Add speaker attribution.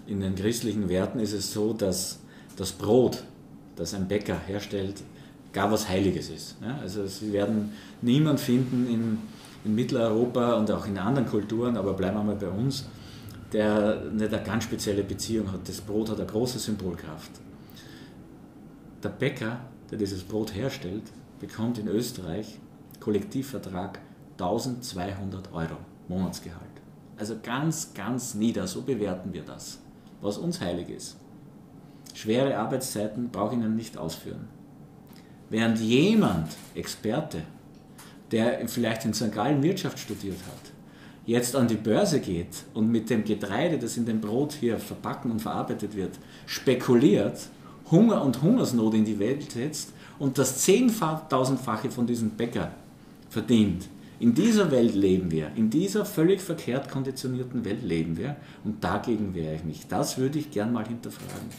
Speaker 1: in den christlichen Werten ist es so, dass das Brot, das ein Bäcker herstellt, gar was Heiliges ist. Ja? Also Sie werden niemanden finden in Mitteleuropa und auch in anderen Kulturen, aber bleiben wir mal bei uns, der nicht eine ganz spezielle Beziehung hat. Das Brot hat eine große Symbolkraft. Der Bäcker, der dieses Brot herstellt, bekommt in Österreich Kollektivvertrag 1200 Euro Monatsgehalt. Also ganz, ganz nieder, so bewerten wir das, was uns heilig ist. Schwere Arbeitszeiten brauche ich Ihnen nicht ausführen. Während jemand, Experte, der vielleicht in St. Gallen Wirtschaft studiert hat, jetzt an die Börse geht und mit dem Getreide, das in dem Brot hier verpacken und verarbeitet wird, spekuliert, Hunger und Hungersnot in die Welt setzt und das 10.000-fache von diesem Bäcker verdient. In dieser Welt leben wir, in dieser völlig verkehrt konditionierten Welt leben wir und dagegen wehre ich mich. Das würde ich gern mal hinterfragen.